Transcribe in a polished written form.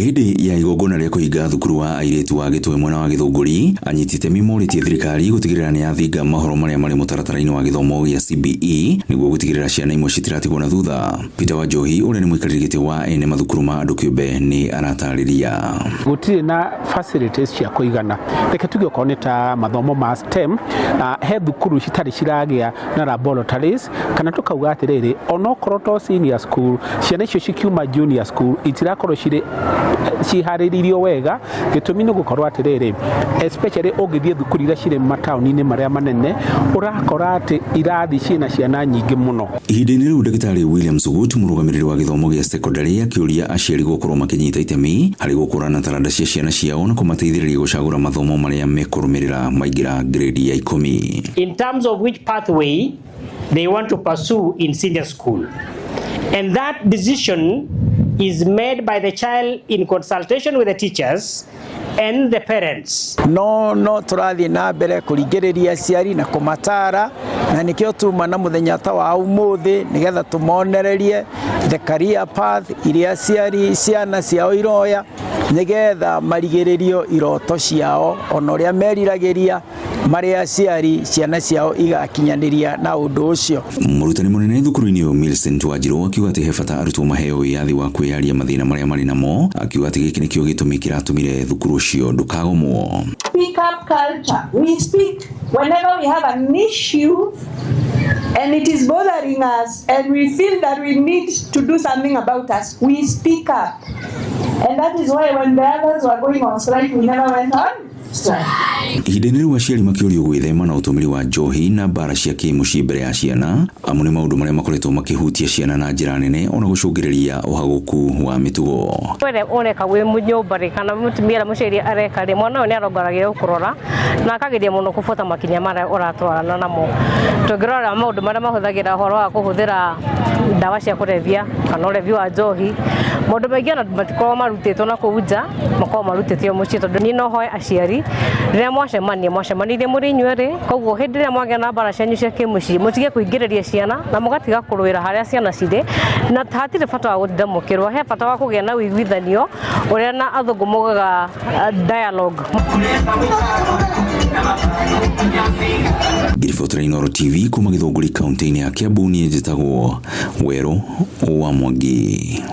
Hĩndĩ ya igongona rĩa kũhinga thukuru wa airĩtu wa Gĩtwe mwena wa Gĩthũngũri, anyiti itemi morĩtie thirikari gũtigĩrĩra nĩ yathinga mohoro marĩa marĩ mũtaratara-inĩ wa gĩthomo gĩa CBE nĩguo gũtigĩrĩra ciana imwe citiratigwo na thutha. Peter Wanjohi ũrĩa nĩ mũikarĩri gĩtĩ wa ene mathukuru ma andũ kĩũmbe nĩ aratarĩria. Gũtirĩ na facilities cia kũigana. Reke tuge okorwo nĩ ta mathomo ma STEM, he thukuru citarĩ ciragĩa na laboratories, kana tũkauga atĩrĩrĩ, onokorwo to senior school, ciana icio cikiuma junior school itirakorwo cirĩ ciharĩrĩirio wega. Gĩtũmi nĩ gũkorwo atĩrĩrĩ, especially ũngĩthiĩ thukuru iria cirĩ mataũni-inĩ marĩa manene, ũrakora atĩ irathi ciĩna ciana nyingĩ mũno. Ihinda-inĩ rĩu, Ndagĩtarĩ William Sugut, mũrũgamĩrĩri wa gĩthomo gĩa sekondarĩ, akĩũria aciari gũkorwo makĩnyita itemi harĩ gũkũrana taranda cia ciana ciao na kũmateithĩrĩria gũcagũra mathomo marĩa mekũrũmĩrĩra maingĩra grade ya 10. In terms of which pathway they want to pursue in senior school. And that decision is made by the child in consultation with the teachers and the parents. No tũrathiĩ na mbere kũringĩrĩria aciari na kũmatara, na nĩkĩo tuma na mũthenya ta wa ũmũthĩ nĩgetha tũmonererie the career path iria aciari ciana ciao iroya, nĩgetha marigĩrĩrio iroto ciao ona ũrĩa meriragĩria marĩ aciari ciana ciao igakinyanĩria na ũndũ ũcio. Mũrutani mũnene thukuru-inĩ ũyũ Millicent Wanjiru akiuga atĩ he bata arutwo maheo wĩyathi wa kwĩyaria mathĩna marĩa marĩ namo, akiuga atĩ gĩkĩ nĩkĩo gĩtũmi kĩratũmire thukuru ũcio ndũkagomwo. Speak up culture. We speak whenever we have an issue and it is bothering us and we feel that we need to do something about us. We speak up. And that is why when the others were going on strike, we never went on strike. Ihinda-inĩ rĩu, aciari makĩũrio gwĩthema na ũtũmĩri wa njohi na mbara cia kĩmũciĩ mbere ya ciana, amu nĩ maũndũ marĩa makoretwo makĩhutia ciana na njĩra nene ona gũcũngĩrĩria ũhagũku wa mĩtugo. Ũrĩa ũreka wĩ nyũmba rĩ, kana mũtumia ũrĩa mũciari areka rĩ, mwana ũyũ nĩ arongoragia gũkũrora na akageria mũno kũbuata makinya marĩa ũratwarana namo. Tũngĩrora maũndũ marĩa mahũthagĩra ũhoro wa kũhũthĩra ndawa cia kũrebia kana ũrebi wa njohi, maũndũ maingĩ ona matikoragwo marutĩtwo na kũu nja, makoragwo marutĩtio mũciĩ, tondũ niĩ no hoe aciari, rĩrĩa mwacemania, mwacemanirie mũrĩ inyuerĩ, koguo hĩndĩ ĩrĩa mwagĩa na mbara cianyu cia kĩmũciĩ, mũtige kũingĩrĩria ciana na mũgatiga kũrũĩra harĩa ciana cirĩ, na hatirĩ bata wa gũtinda mũkĩrũa, he bata wa kũgĩa na ũiguithanio ũrĩa na athũngũ maugaga dialogue. Ngĩribotera Inooro TV kuma Gĩthũngũri, kaunti-inĩ ya Kiambu, niĩ njĩtagwo Werũ wa Mwangi.